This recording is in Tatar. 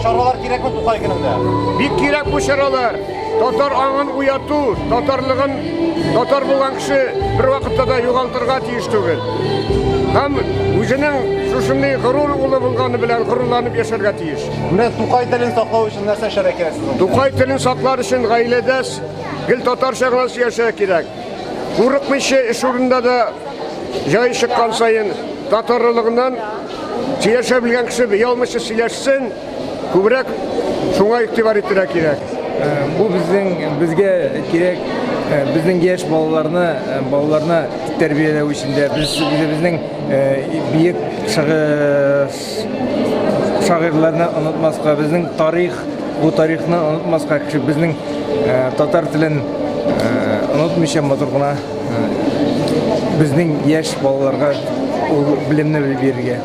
чаралар кирәкме Тукай көнендә? Бик кирәк бу чаралар. Татар аңын уяту, татарлыгын татар булган кеше бервакытта да югалтырга тиеш түгел. Һәм үзенең шушындый горур улы булганы белән горурланып яшәргә тиеш. Менә Тукай телен саклау өчен нәрсә эшләргә кирәк сезнең? Тукай телен саклар өчен гаиләдә гел татарча гына сөйләшергә кирәк. Курыкмыйча эш урынында да җае чыккан саен татарлыгыннан сөйләшә белгән кеше оялмыйча сөйләшсен, күбрәк шуңа игътибар итәргә кирәк. Бу безнең безгә кирәк, безнең яшь балаларны балаларны тәрбияләү өчен дә без үзебезнең бөек шагыйрьләрне онытмаска, безнең тарих, бу тарихны онытмаска, кеше безнең татар телен онытмыйча матур гына безнең яшь балаларга ул белемне бирергә.